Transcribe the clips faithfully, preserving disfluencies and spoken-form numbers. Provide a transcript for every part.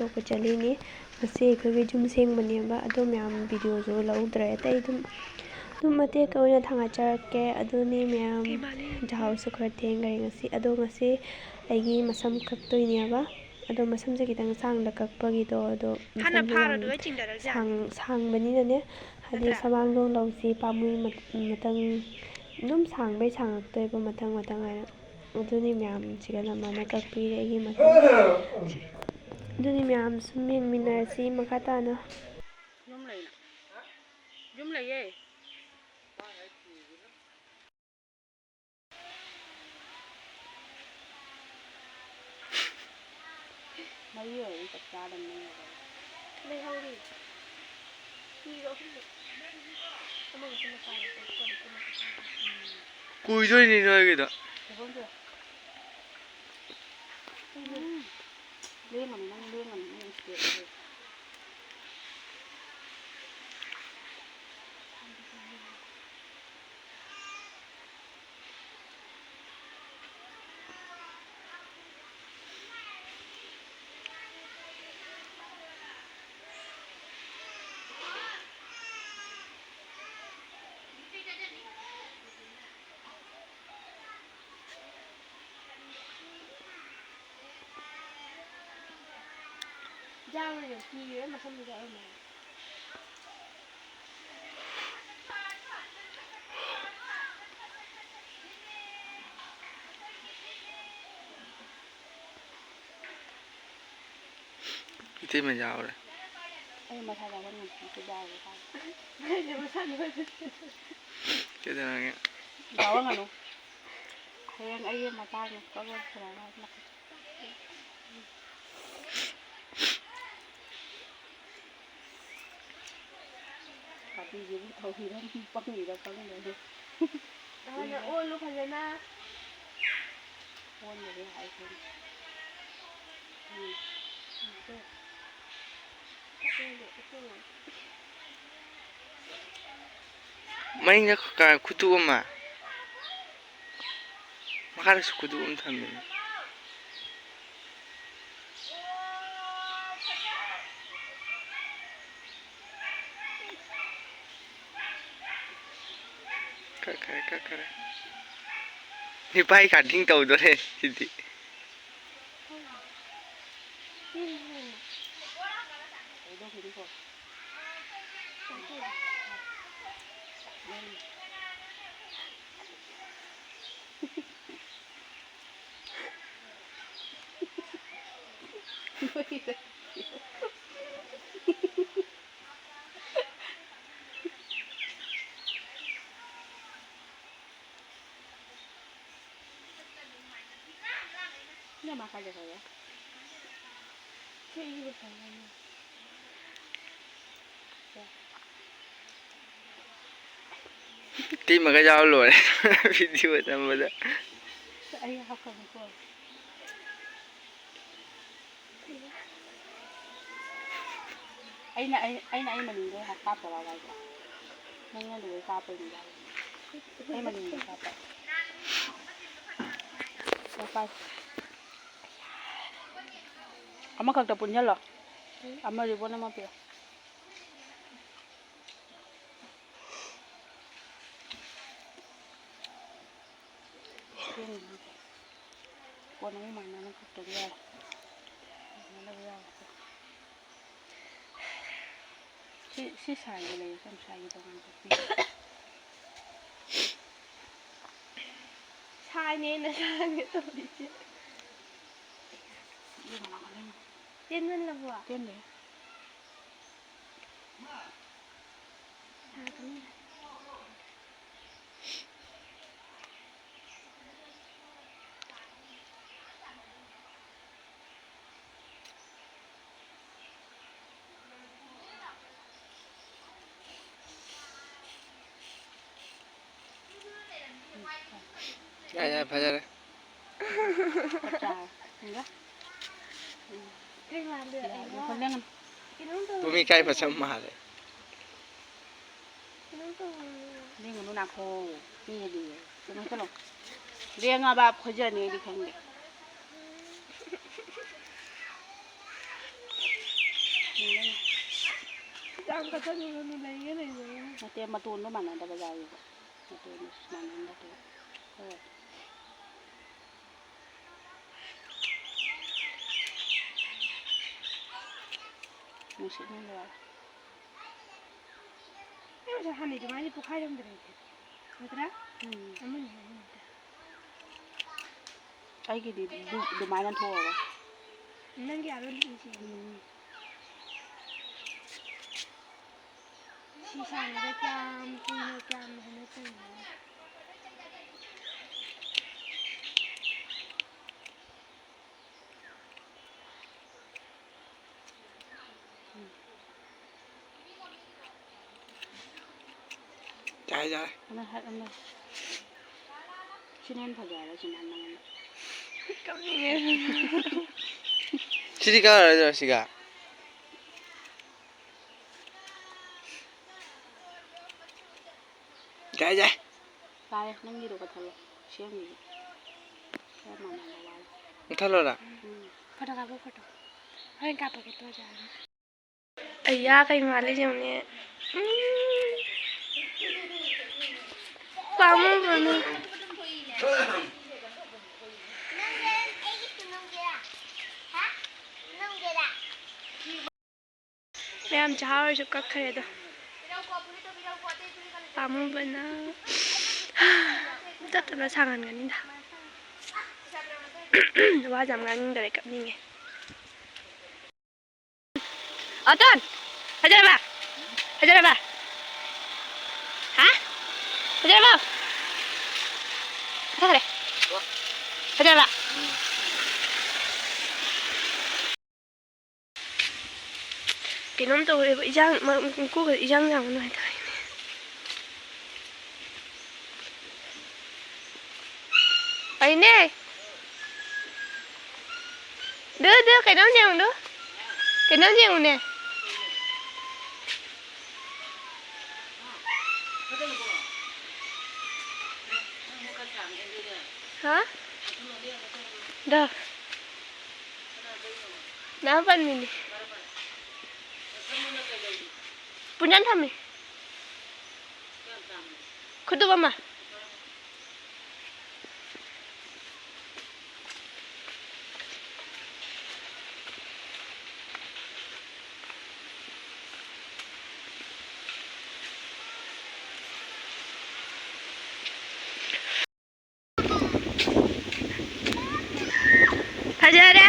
ꯇꯣꯛꯄ ꯆꯠꯂꯤꯅꯤ꯫ ꯉꯁꯤ ꯑꯩꯈꯣꯏꯒꯤ ꯌꯨꯝ ꯁꯦꯡꯕꯅꯦꯕ, ꯑꯗꯣ ꯃꯌꯥꯝ ꯚꯤꯗꯤꯑꯣꯁꯨ ꯂꯧꯗ꯭ꯔꯦ꯫ ꯑꯇꯩ ꯑꯗꯨꯝ, ꯑꯗꯨꯝ ꯃꯇꯦꯛ ꯑꯣꯏꯅ ꯊꯥꯡꯒꯠꯆꯔꯛꯀꯦ꯫ ꯑꯗꯨꯅꯤ ꯃꯌꯥꯝ, ꯆꯥꯛꯍꯥꯎꯁꯨ ꯈꯔ ꯊꯦꯡꯈ꯭ꯔꯦ ꯉꯁꯤ꯫ ꯑꯗꯣ ꯉꯁꯤ ꯑꯩꯒꯤ ꯃꯁꯝ ꯀꯛꯇꯣꯏꯅꯦꯕ꯫ ꯑꯗꯣ ꯃꯁꯝꯁꯦ ꯈꯤꯇꯪ ꯁꯥꯡꯅ ꯀꯛꯄꯒꯤꯗꯣ, ꯑꯗꯣ ꯍꯥꯟꯅ ꯃꯁꯝꯗꯣ ꯐꯥꯔꯣ, ꯌꯥꯝ ꯑꯗꯨꯒ ꯆꯤꯡꯊꯔꯁꯨ ꯌꯥꯅꯤ꯫ ꯁꯥꯡ-, ꯁꯥꯡꯕꯅꯤꯅꯅꯦ, ꯍꯥꯏꯗꯤ ꯅꯠꯇ꯭ꯔꯥ? ꯁꯕꯥꯡꯗꯣꯡ ꯂꯧꯁꯤ ꯄꯥꯝꯃꯨꯏ꯫ ꯃꯠ-, ꯃꯊꯪ ꯑꯗꯨꯝ ꯁꯥꯡꯕꯩ ꯁꯥꯡꯉꯛꯇꯣꯏꯕ, ꯃꯊꯪ ꯃꯊꯪ ꯍꯥꯏꯅ꯫ ꯑꯗꯨꯅꯤ ꯃꯌꯥꯝꯁꯤꯒ ꯅꯝꯃꯅ ꯀꯛꯄꯤꯔꯦ ꯑꯩꯒꯤ ꯃꯁꯝ꯫ ꯑꯗꯨꯅꯤ ꯃꯌꯥꯝ ꯁꯨꯝ ꯌꯦꯡꯃꯤꯟꯅꯔꯁꯤ ꯃꯈꯥ ꯇꯥꯅ꯫ ꯌꯨꯝ ꯂꯩꯅ? ꯌꯨꯝ ꯂꯩꯌꯦ꯫ ꯃꯔꯤ ꯑꯣꯏꯔꯗꯤ ꯆꯞ ꯆꯥꯔꯝꯅꯤ꯫ ꯂꯩꯍꯧꯔꯤ꯫ ꯐꯤꯗꯣ ꯑꯍꯨꯝꯃꯨꯛ꯫ ꯑꯃꯒꯁꯨ ꯃꯆꯥ ꯂꯩꯇꯦ, ꯀꯣꯟ ꯄꯨꯟꯅ ꯄꯨꯟꯅ꯫ ꯀꯨꯏꯗꯣꯏꯅꯤ ꯅꯣꯏꯒꯤꯗꯣ꯫ ꯂꯦꯡꯒꯅꯨ, ꯅꯪ ꯂꯦꯡꯒꯅꯨ, ꯅꯪ ꯏꯁꯇꯦꯞ ꯂꯦꯡ꯫ ꯌꯥꯎꯔꯦ, ꯀꯤꯔꯦ ꯃꯁꯝꯗꯨꯗ ꯑꯃꯨꯛ꯫ ꯏꯇꯩꯃ ꯌꯥꯎꯔꯦ꯫ ꯑꯩ ꯃꯁꯥ ꯌꯥꯎꯍꯟ ꯉꯝꯗꯦ, ꯏꯆꯦ ꯌꯥꯎꯔꯦ ꯍꯥꯏ꯫ ꯑꯩꯁꯦ ꯃꯁꯥ ꯅꯣꯏꯕ꯫ ꯀꯩꯗꯧꯔꯒꯦ? ꯌꯥꯎꯍꯟꯒꯅꯨ꯫ ꯍꯌꯦꯡ ꯑꯩꯒꯤ ꯃꯇꯥꯡꯗ ꯀꯛꯂꯒ ꯁꯥꯟꯅꯔꯒ ꯍꯥꯏꯕ꯫ ꯀꯥꯇꯤꯁꯤꯕꯨ ꯊꯧꯔꯤꯔ ꯄꯪꯉꯤꯔ ꯈꯪꯗꯦ꯫ ꯐꯖꯅ ꯑꯣꯜꯂꯨ, ꯐꯖꯅ꯫ ꯑꯣꯟꯕꯗꯤ ꯍꯥꯏꯁꯤꯅꯤ꯫ ꯎꯝ꯫ ꯃꯅꯤꯡꯗ ꯀ-, ꯈꯨꯠꯇꯨ ꯑꯃ꯫ ꯃꯈꯥꯗꯁꯨ ꯈꯨꯠꯇꯨ ꯑꯃ ꯊꯝꯃꯤꯅꯦ꯫ ꯀꯛꯈꯔꯦ, ꯀꯛꯈꯔꯦ꯫ ꯅꯤꯄꯥꯏ cutting ꯇꯧꯗꯣꯔꯦ ꯁꯤꯗꯤ꯫ ꯅꯃꯥ ꯀꯥꯏ ꯆꯠꯈ꯭ꯔꯒꯦ? ꯁꯤ ꯏꯔꯨꯕ ꯁꯪꯉꯝꯃꯤ꯫ ꯇꯤꯝ ꯑꯃꯒ ꯌꯥꯎꯔ ꯂꯣꯏꯔꯦ꯫ ꯚꯤꯗꯤꯑꯣ ꯅꯝꯕꯗ꯫ ꯑꯩ ꯍꯥꯞꯈ꯭ꯔꯕꯅꯤꯀꯣ꯫ ꯑꯩꯅ, ꯑꯩ, ꯑꯩꯅ ꯑꯩ ꯃꯅꯤꯡꯗ ꯀꯥꯞꯄ ꯂꯥꯎ ꯍꯥꯏꯕ꯫ ꯅꯪꯅ ꯂꯣꯏ ꯀꯥꯞꯄꯩꯅꯤꯗ꯫ ꯑꯩ ꯃꯅꯤꯡꯗ ꯀꯥꯞꯄ꯫ ꯂꯨꯄꯥ ꯑꯃꯈꯛꯇ ꯄꯨꯟꯁꯤꯜꯂꯣ꯫ ꯑꯃ ꯔꯤꯕꯣꯟ ꯑꯃ ꯄꯤꯔꯣ꯫ ꯀꯣꯟꯅ ꯑꯃꯨꯛ ꯃꯥꯟꯅꯅ ꯀꯛꯇꯕ ꯌꯥꯔꯣꯏ꯫ ꯃꯥꯟꯅꯗꯕ ꯌꯥꯔꯣꯏ꯫ ꯁꯤ, ꯁꯤ ꯁꯥꯏꯒ ꯂꯩꯔꯦ, ꯁꯝ ꯁꯥꯏꯒꯤ ꯇꯣꯉꯥꯟ ꯀꯛꯄꯤ꯫ ꯁꯥꯏꯅꯦꯅ ꯁꯥꯏꯅꯦ ꯇꯧꯔꯤꯁꯦ꯫ ꯏꯕꯦꯝꯃ, ꯂꯥꯛꯀꯅꯤ꯫ ꯇꯦꯟꯃꯜꯂꯕꯣ? ꯇꯦꯟꯗꯦ꯫ ꯁꯥꯒꯅꯤ꯫ ꯌꯥꯔꯦ, ꯌꯥꯔꯦ, ꯐꯖꯔꯦ꯫ ꯆꯞ ꯆꯥꯔꯦ꯫ ꯁꯤꯡꯒ꯫ ꯀꯩ ꯃꯥꯟꯗꯦ? ꯌꯥꯔꯦ, ꯑꯩꯅ ꯌꯥꯔꯦ, ꯂꯦꯡꯒꯅꯨ꯫ ꯀꯩꯅꯣꯝ ꯇꯧꯔꯦ꯫ ꯚꯨꯃꯤꯀꯥꯏ ꯃꯁꯝ ꯃꯥꯜꯂꯦ꯫ ꯀꯩꯅꯣꯝ ꯇꯧꯔꯦ꯫ ꯂꯦꯡꯒꯅꯨ, ꯅꯥꯈꯣ꯫ ꯃꯤꯅꯗꯤ꯫ ꯀꯩꯅꯣ ꯇꯧꯔꯣ꯫ ꯂꯦꯡꯉꯕ ꯈꯣꯏꯖꯅꯤ ꯑꯩꯗꯤ ꯈꯪꯗꯦ꯫ ꯌꯥꯝ ꯀꯛꯊꯠꯂꯨꯔꯅꯨ, ꯂꯩꯒꯦ ꯂꯩꯖꯔꯅꯤ꯫ ꯅꯠꯇꯦ, ꯃꯇꯣꯟꯗꯣ ꯃꯥꯟꯅꯗꯕ ꯌꯥꯎꯋꯦꯕ꯫ ꯑꯗꯨꯅ ꯁꯨꯃꯥꯏꯅ ꯅꯠꯇꯦ꯫ ꯍꯣꯏ꯫ ꯅꯨꯡꯁꯤꯠꯅ ꯂꯣꯏꯔꯦ꯫ ꯑꯩ ꯉꯁꯥꯏ ꯍꯥꯟꯅꯩ ꯑꯗꯨꯃꯥꯏꯅ ꯄꯣꯛꯈꯥꯏꯔꯝꯗ꯭ꯔꯦ꯫ ꯅꯠꯇ꯭ꯔꯥ? ꯎꯝ꯫ ꯑꯃꯅꯤ ꯍꯥꯏꯕ ꯅꯠꯇꯦ꯫ ꯑꯩꯒꯤꯗꯤ ꯑꯗꯨ-, ꯑꯗꯨꯃꯥꯏꯅ ꯊꯣꯛꯑꯒ꯫ ꯅꯪꯒꯤ ꯑꯥꯔꯣ ꯂꯤꯛꯏꯁꯦ꯫ ꯎꯝ꯫ ꯁꯤ ꯁꯥꯟꯅꯕ ꯀꯌꯥꯝ ꯀꯨꯏꯅ ꯀꯌꯥꯝ ꯍꯦꯟꯅ ꯆꯪꯉꯤꯅꯣ? ꯌꯥꯔꯦ, ꯌꯥꯔꯦ꯫ ꯑꯃ ꯍꯥꯏ, ꯑꯃ꯫ ꯁꯤꯅ ꯍꯦꯟꯅ ꯐꯖꯔꯦ, ꯁꯤꯅ ꯅꯉꯣꯟꯗ꯫ ꯀꯞꯅꯤꯡꯉꯦ꯫ ꯁꯤꯗꯤ ꯀꯥꯔꯔꯣꯏꯗ꯭ꯔꯣ ꯁꯤꯒ? ꯌꯥꯏ, ꯌꯥꯏ꯫ ꯌꯥꯔꯦ, ꯅꯪꯒꯤꯗꯣ ꯀꯛꯊꯠꯂꯣ꯫ ꯁꯦꯝꯒꯤꯒꯦ꯫ ꯈꯔ ꯃꯥꯟꯅꯕ ꯋꯥꯠꯂꯤ꯫ ꯃꯨꯠꯊꯠꯂꯣꯔꯥ? ꯎꯝ꯫ ꯐꯣꯇꯣ ꯀꯥꯞꯄꯣ, ꯐꯣꯇꯣ꯫ ꯍꯣꯔꯦꯟ ꯀꯥꯞꯄꯒꯦ, ꯇꯣꯛꯑꯁꯦ ꯍꯥꯏꯔꯒ꯫ ꯑꯩꯌꯥ, ꯀꯩ ꯃꯥꯜꯂꯤ ꯌꯦꯡꯉꯨꯅꯦ꯫ ꯎꯝ꯫ ꯄꯥꯝꯃꯨꯕꯅ꯫ ꯃꯌꯥꯝ ꯆꯥꯍꯧꯔꯁꯨ ꯀꯛꯈ꯭ꯔꯦ ꯑꯗꯣ꯫ ꯄꯥꯝꯃꯨꯕꯅ꯫ ꯇꯞ ꯇꯞꯅ ꯁꯥꯡꯍꯟꯒꯅꯤꯗ꯫ ꯋꯥꯁꯦ ꯌꯥꯝ ꯉꯥꯡꯅꯤꯡꯗꯔꯦ, ꯀꯞꯅꯤꯡꯉꯦ꯫ ꯑꯇꯣꯟ! ꯐꯖꯔꯕ? ꯐꯖꯔꯕ? ꯍꯥ? ꯐꯖꯔꯕ? ꯐꯖꯈ꯭ꯔꯦ꯫ ꯐꯖꯔꯕ? ꯀꯩꯅꯣꯝ ꯇꯧꯔꯦꯕ, ꯏꯖꯥꯡ ꯃ-, ꯀꯣꯛꯀ ꯏꯖꯥꯡ ꯖꯥꯡꯕ ꯅꯨꯡꯉꯥꯏꯇꯕꯩꯅꯦ꯫ ꯐꯩꯅꯦ꯫ ꯗꯨ, ꯗꯨ, ꯀꯩꯅꯣꯝ ꯌꯦꯡꯉꯨ, ꯗꯨ꯫ ꯀꯩꯅꯣꯝ ꯌꯦꯡꯉꯨꯅꯦ꯫ ꯍꯥ? ꯗꯣ꯫ ꯅꯥ ꯄꯟꯃꯤꯅꯤ꯫ ꯄꯨꯟꯖꯟ ꯊꯝꯃꯤ꯫ ꯈꯨꯗꯣꯞ ꯑꯃ꯫ ꯐꯖꯔꯦ꯫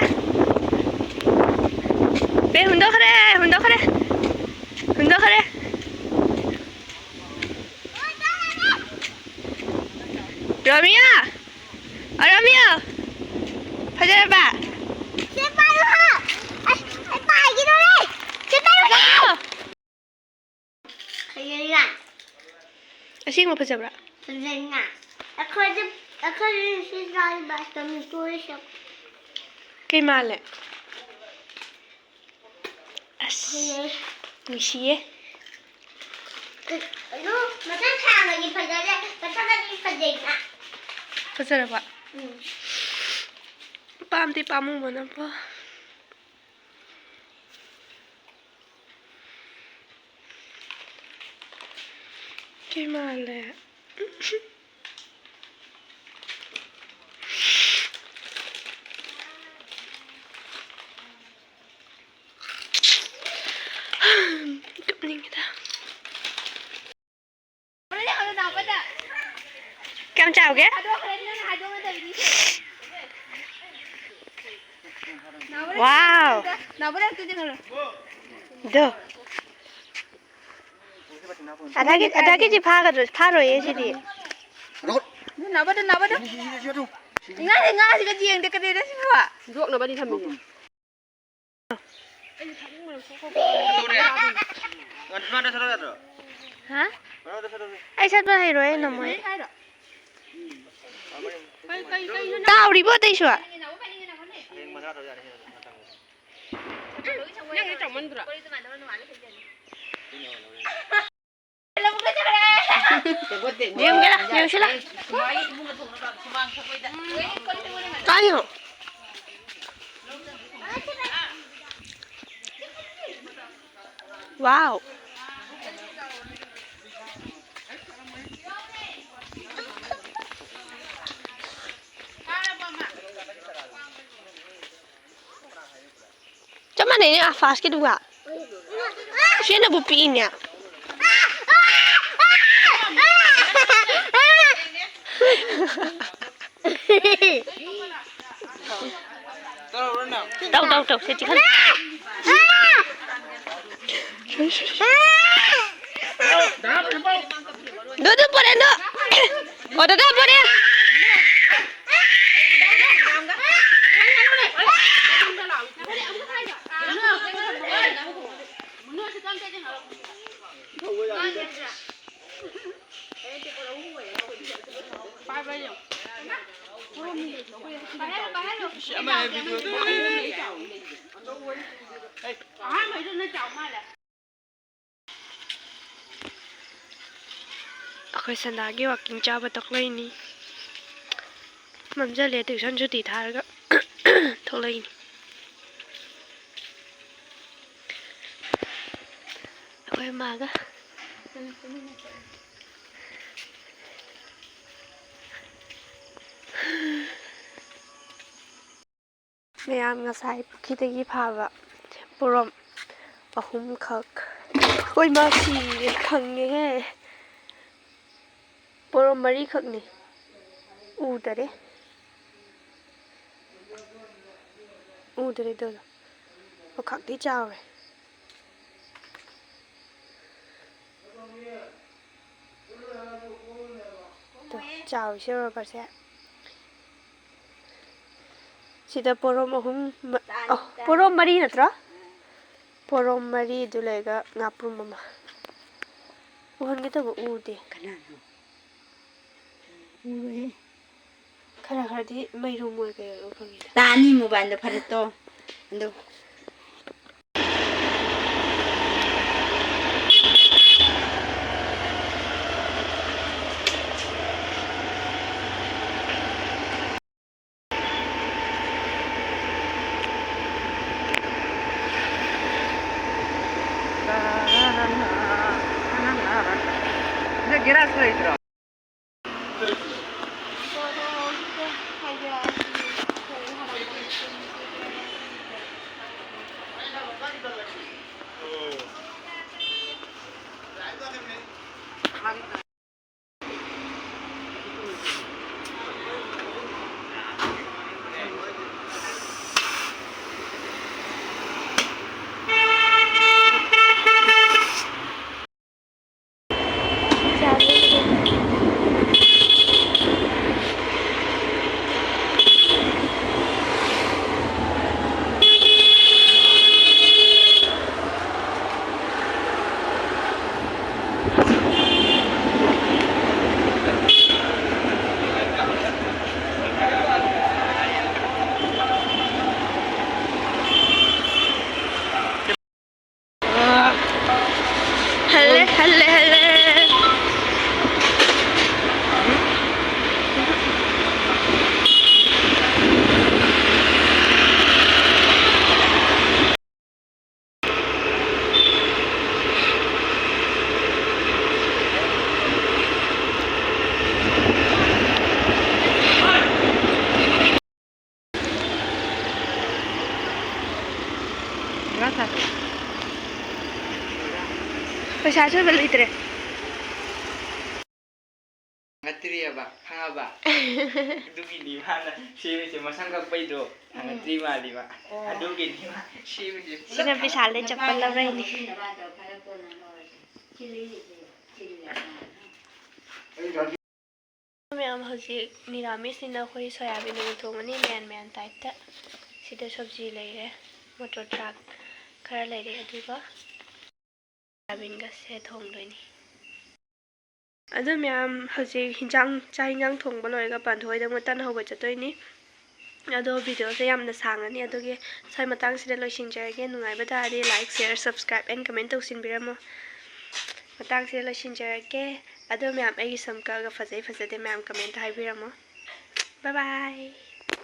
ꯄꯦ, ꯍꯨꯟꯗꯣꯛꯈ꯭ꯔꯦ, ꯍꯨꯟꯗꯣꯛꯈ꯭ꯔꯦ, ꯍꯨꯟꯗꯣꯛꯈ꯭ꯔꯦ꯫ ꯔꯣꯃꯤꯌꯣ! ꯑ, ꯔꯣꯃꯤꯌꯣ! ꯐꯖꯔꯕ? ꯁꯤ ꯄꯥꯏꯌꯨ ꯍꯥ! ꯑꯩ, ꯑꯩ ꯄꯥꯏꯒꯦ ꯇꯧꯔꯦ! ꯁꯤ ꯄꯥꯏꯌꯨ ꯍꯥ! ꯐꯖꯩꯅ? ꯑꯁꯦꯡꯕ ꯐꯖꯕ꯭ꯔꯥ? ꯐꯖꯩꯅ? ꯑꯩꯈꯣꯏꯗꯤ, ꯑꯩꯈꯣꯏꯗꯤ ꯁꯤ ꯆꯥꯔꯤꯕ ꯇꯣꯃꯦꯇꯣ ꯁꯦ꯫ ꯀꯩ ꯃꯥꯜꯂꯦ? ꯑꯁ, ꯐꯖꯩ꯫ ꯅꯨꯡꯁꯤꯌꯦ꯫ ꯑꯗꯨ ꯃꯊꯪ ꯁꯥꯡꯉꯗꯤ ꯐꯖꯔꯦ, ꯃꯊꯪꯗꯗꯤ ꯐꯖꯩꯅ꯫ ꯐꯖꯔꯕ? ꯎꯝ꯫ ꯄꯥꯝꯗꯤ ꯄꯥꯝꯃꯨꯕꯅꯀꯣ꯫ ꯀꯩ ꯃꯥꯜꯂꯦ? ꯀꯞꯅꯤꯡꯉꯤꯗ꯫ ꯀꯌꯥꯝ ꯆꯥꯎꯒꯦ? ꯋꯥꯎ! ꯗꯣ꯫ ꯑꯗꯥꯒꯤ, ꯑꯗꯥꯒꯤꯗꯤ ꯐꯥꯒꯗ꯭ꯔꯣ? ꯐꯥꯔꯣꯏꯌꯦ ꯁꯤꯗꯤ꯫ ꯅꯥꯕꯗꯣ, ꯅꯥꯕꯗꯣ꯫ ꯉꯥꯁꯦ, ꯉꯥꯁꯤꯒ ꯌꯦꯡꯗꯦ ꯀꯔꯤꯅꯣ ꯁꯤꯕꯣ? ꯌꯣꯛꯅꯕꯗꯤ ꯊꯝꯃꯤꯅꯦ꯫ ꯍꯥ? ꯑꯩ ꯁꯠꯄ ꯍꯩꯔꯣꯏ, ꯑꯩ ꯉꯝꯃꯣꯏ꯫ ꯀꯩ, ꯀꯩ, ꯀꯩꯅꯣ ꯅꯪ ꯇꯥꯎꯔꯤꯕꯣ ꯑꯇꯩꯁꯨ? ꯅꯪ ꯆꯥꯎꯃꯟꯗ꯭ꯔꯣ? ꯌꯦꯡꯒꯦꯔꯥ? ꯌꯦꯡꯁꯤꯂꯥ꯫ ꯀꯥꯏꯅꯣ? ꯋꯥꯎ꯫ ꯅꯦꯅꯦ ꯑꯥꯐꯥꯁꯀꯤꯗꯨꯒ ꯏꯆꯦꯅꯕꯨ ꯄꯤꯛꯏꯅꯦ꯫ ꯇꯧ, ꯇꯧ, ꯇꯧ, ꯁꯦ ꯆꯤꯛꯍꯟ꯫ ꯗꯨ, ꯗꯨ ꯄꯣꯔꯦ, ꯗꯨ꯫ ꯑꯣ, ꯗꯥꯗꯥ ꯄꯣꯔꯦ꯫ ꯑꯩꯈꯣꯏ ꯁꯟꯗꯥꯒꯤ ꯋꯥꯛꯀꯤꯡ ꯆꯥꯕ ꯊꯣꯛꯂꯛꯏꯅꯤ꯫ ꯃꯝꯖꯜꯂꯦ, ꯇ꯭ꯌꯨꯁꯟ ꯁꯨꯇꯤ ꯊꯥꯔꯒ ꯊꯣꯛꯂꯛꯏꯅꯤ꯫ ꯑꯩꯈꯣꯏ ꯃꯥꯒ꯫ ꯃꯌꯥꯝ ꯉꯁꯥꯏ ꯄꯨꯈ꯭ꯔꯤꯗꯒꯤ ꯐꯥꯕ ꯄꯣꯔꯣꯝ ꯑꯍꯨꯝꯈꯛ꯫ ꯑꯩꯈꯣꯏ ꯃꯥ ꯁꯤꯔꯦ, ꯈꯪꯉꯦꯍꯦ꯫ ꯄꯣꯔꯣꯝ ꯃꯔꯤꯈꯛꯅꯤ꯫ ꯎꯗꯔꯦ꯫ ꯎꯗꯔꯦ ꯑꯗꯨꯗꯣ꯫ ꯑꯣ, ꯈꯛꯇꯤ ꯆꯥꯎꯔꯦ꯫ ꯇꯣ, ꯆꯥꯎꯔꯤꯁꯦ ꯎꯔꯕꯁꯦ? ꯁꯤꯗ ꯄꯣꯔꯣꯝ ꯑꯍꯨꯝ, ꯃ-, ꯑ, ꯄꯣꯔꯣꯝ ꯃꯔꯤ ꯅꯠꯇ꯭ꯔꯣ? ꯄꯣꯔꯣꯝ ꯃꯔꯤ, ꯑꯗꯨ ꯂꯩꯔꯒ ꯉꯥꯄ꯭ꯔꯨꯝ ꯑꯃ꯫ ꯎꯍꯟꯒꯦ ꯇꯧꯕ ꯎꯗꯦ꯫ ꯀꯅꯥꯅꯣ? ꯎꯔꯣꯏꯍꯦ꯫ ꯈꯔ ꯈꯔꯗꯤ ꯃꯩꯔꯨꯝ ꯑꯣꯏ ꯀꯩ ꯑꯣꯏ ꯎ ꯐꯪꯉꯤꯗ꯫ ꯇꯥꯅꯤ ꯃꯣꯕꯥꯏꯜꯗ ꯐꯔꯦ ꯇꯣ꯫ ꯑꯗꯨ ꯅꯣꯏ ꯒꯦꯔꯥꯁ ꯂꯩꯇ꯭ꯔꯣ? ꯕꯣꯔꯣꯒꯤꯗ ꯍꯥꯏꯕ ꯌꯥꯗꯦ꯫ ꯄꯩꯁꯥ ꯑꯆꯣꯏꯕ ꯂꯩꯇ꯭ꯔꯦ꯫ ꯊꯥꯡꯒꯠꯇ꯭ꯔꯤꯑꯕ, ꯈꯪꯉꯕ? ꯑꯗꯨꯒꯤꯅꯤ ꯃꯥꯅ ꯁꯦꯝꯃꯤꯁꯦ, ꯃꯁꯝ ꯀꯛꯄꯩꯗꯣ ꯊꯥꯡꯒꯠꯇ꯭ꯔꯤ ꯃꯥꯜꯂꯤꯕ꯫ ꯑꯣ꯫ ꯑꯗꯨꯒꯤꯅꯤ ꯃꯥ ꯁꯦꯝꯃꯤꯁꯦ꯫ ꯁꯤꯅ ꯕꯤꯁꯥꯜꯗꯩ ꯆꯄꯜ ꯂꯧꯔꯛꯏꯅꯤ꯫ ꯃꯌꯥꯝ, ꯍꯧꯖꯤꯛ ꯅꯤꯔꯥꯃꯤꯁꯅꯤꯅ ꯑꯩꯈꯣꯏ ꯁꯣꯌꯥꯕꯤꯟ ꯑꯣꯏꯅ ꯊꯣꯡꯉꯅꯤ, ꯃꯌꯥꯟ ꯃꯌꯥꯟ type ꯇ꯫ ꯁꯤꯗ ꯁꯕꯖꯤ ꯂꯩꯔꯦ, ꯃꯣꯇꯣꯔ ꯆꯥꯛ ꯈꯔ ꯂꯩꯔꯦ, ꯑꯗꯨꯒ ꯁꯣꯌꯥꯕꯤꯟꯒꯁꯦ ꯊꯣꯡꯗꯣꯏꯅꯤ꯫ ꯑꯗꯣ ꯃꯌꯥꯝ, ꯍꯧꯖꯤꯛ ꯍꯤꯟꯖꯥꯡ, ꯆꯥꯛ ꯍꯤꯟꯖꯥꯡ ꯊꯣꯡꯕ ꯂꯣꯏꯔꯒ ꯄꯥꯟꯊꯣꯏꯗ ꯑꯃꯨꯛ ꯇꯟ ꯍꯧꯕ ꯆꯠꯇꯣꯏꯅꯤ꯫ ꯑꯗꯣ video ꯁꯦ ꯌꯥꯝꯅ ꯁꯥꯡꯉꯅꯤ, ꯑꯗꯨꯒꯤ ꯁ꯭ꯋꯥꯏ ꯃꯇꯥꯡꯁꯤꯗ ꯂꯣꯏꯁꯤꯟꯖꯔꯒꯦ꯫ ꯅꯨꯡꯉꯥꯏꯕ ꯇꯥꯔꯗꯤ like, share, subscribe and comment ꯇꯧꯁꯤꯟꯕꯤꯔꯝꯃꯣ꯫ ꯃꯇꯥꯡꯁꯤꯗ ꯂꯣꯏꯁꯤꯟꯖꯔꯒꯦ꯫ ꯑꯗꯣ ꯃꯌꯥꯝ, ꯑꯩꯒꯤ ꯁꯝ ꯀꯛꯑꯒ ꯐꯖꯩ ꯐꯖꯗꯦ ꯃꯌꯥꯝ comment ꯇ ꯍꯥꯏꯕꯤꯔꯝꯃꯣ꯫ Bye bye꯫